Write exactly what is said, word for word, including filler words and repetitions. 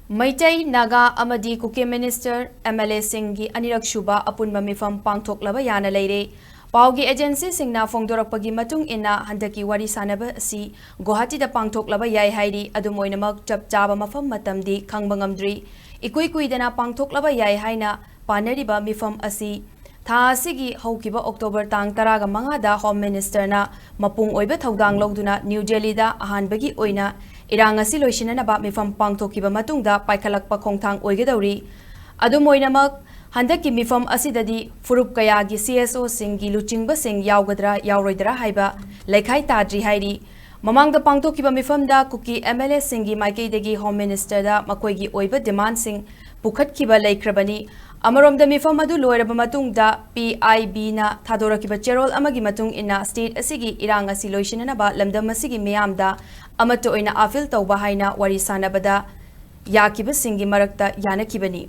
ꯃꯩꯇꯩ, ꯅꯥꯒꯥ ꯑꯃꯗꯤ ꯀꯨꯀꯤ minister, M L ꯑꯦꯁꯤꯡꯒꯤ ꯑꯅꯤꯔꯛ ꯁꯨꯕ ꯑꯄꯨꯟꯕ ꯃꯤꯐꯝ ꯄꯥꯡꯊꯣꯛꯂꯕ ꯌꯥꯅ ꯂꯩꯔꯦ꯫ ꯄꯥꯎꯒꯤ ꯑꯦꯖꯦꯟꯁꯤꯁꯤꯡꯅ ꯐꯣꯡꯗꯣꯔꯛꯄꯒꯤ ꯃꯇꯨꯡ ꯏꯟꯅ, ꯍꯟꯗꯛꯀꯤ ꯋꯥꯔꯤ ꯁꯥꯟꯅꯕ ꯑꯁꯤ ꯒꯨꯋꯥꯍꯥꯇꯤꯗ ꯄꯥꯡꯊꯣꯛꯂꯕ ꯌꯥꯏ ꯍꯥꯏꯔꯤ꯫ ꯑꯗꯨꯝ ꯑꯣꯏꯅꯃꯛ, ꯆꯞ ꯆꯥꯕ ꯃꯐꯝ ꯃꯇꯝꯗꯤ ꯈꯪꯕ ꯉꯝꯗ꯭ꯔꯤ꯫ ꯏꯀꯨꯏ ꯀꯨꯏꯗꯅ ꯄꯥꯡꯊꯣꯛꯂꯕ ꯌꯥꯏ ꯍꯥꯏꯅ ꯄꯥꯅꯔꯤꯕ ꯃꯤꯐꯝ ꯑꯁꯤ ꯊꯥ ꯑꯁꯤꯒꯤ ꯍꯧꯈꯤꯕ ꯑꯣꯛꯇꯣꯕꯔ ꯇꯥꯡ ꯇꯔꯥꯒ ꯃꯉꯥꯗ ꯍꯣꯝ ꯃꯤꯅꯤꯁꯇꯔꯅ ꯃꯄꯨꯡ ꯑꯣꯏꯕ ꯊꯧꯗꯥꯡ ꯂꯧꯗꯨꯅ ꯅ꯭ꯌꯨ ꯗꯦꯜꯂꯤꯗ ꯑꯍꯥꯟꯕꯒꯤ ꯑꯣꯏꯅ ꯏꯔꯥꯡ ꯑꯁꯤ ꯂꯣꯏꯁꯤꯟꯅꯅꯕ ꯃꯤꯐꯝ ꯄꯥꯡꯊꯣꯛꯈꯤꯕ ꯃꯇꯨꯡꯗ ꯄꯥꯏꯈꯠꯂꯛꯄ ꯈꯣꯡꯊꯥꯡ ꯑꯣꯏꯒꯗꯧꯔꯤ꯫ ꯑꯗꯨꯝ ꯑꯣꯏꯅꯃꯛ, ꯍꯟꯗꯛꯀꯤ ꯃꯤꯐꯝ ꯑꯁꯤꯗꯗꯤ ꯐꯨꯔꯨꯞ ꯀꯌꯥꯒꯤ ꯁꯤ ꯑꯦꯁ ꯑꯣꯁꯤꯡꯒꯤ ꯂꯨꯆꯤꯡꯕꯁꯤꯡ ꯌꯥꯎꯒꯗ꯭ꯔꯥ ꯌꯥꯎꯔꯣꯏꯗ꯭ꯔꯥ ꯍꯥꯏꯕ ꯂꯩꯈꯥꯏ ꯇꯥꯗ꯭ꯔꯤ ꯍꯥꯏꯔꯤ꯫ ꯃꯃꯥꯡꯗ ꯄꯥꯡꯊꯣꯛꯈꯤꯕ ꯃꯤꯐꯝꯗ ꯀꯨꯀꯤ ꯑꯦꯝ ꯑꯦꯜ ꯑꯦꯁꯤꯡꯒꯤ ꯃꯥꯏꯀꯩꯗꯒꯤ ꯍꯣꯝ ꯃꯤꯅꯤꯁꯇꯔꯗ ꯃꯈꯣꯏꯒꯤ ꯑꯣꯏꯕ ꯗꯤꯃꯥꯟꯁꯤꯡ ꯄꯨꯈꯠꯈꯤꯕ ꯂꯩꯈ꯭ꯔꯕꯅꯤ꯫ ꯑꯃꯔꯣꯝꯗ, ꯃꯤꯐꯝ ꯑꯗꯨ ꯂꯣꯏꯔꯕ ꯃꯇꯨꯡꯗ, ꯄꯤ ꯑꯥꯏ ꯕꯤꯅ ꯊꯥꯗꯣꯔꯛꯈꯤꯕ ꯆꯦꯔꯣꯜ ꯑꯃꯒꯤ ꯃꯇꯨꯡ ꯏꯟꯅ, ꯁ꯭ꯇꯦꯠ ꯑꯁꯤꯒꯤ ꯏꯔꯥꯡ ꯑꯁꯤ ꯂꯣꯏꯁꯤꯟꯅꯅꯕ ꯂꯝꯗꯝ ꯑꯁꯤꯒꯤ ꯃꯤꯌꯥꯝꯗ ꯑꯃꯠꯇ ꯑꯣꯏꯅ ꯑꯥꯄꯤꯜ ꯇꯧꯕ ꯍꯥꯏꯅ ꯋꯥꯔꯤ ꯁꯥꯟꯅꯕꯗ ꯌꯥꯈꯤꯕꯁꯤꯡꯒꯤ ꯃꯔꯛꯇ ꯌꯥꯅꯈꯤꯕꯅꯤ꯫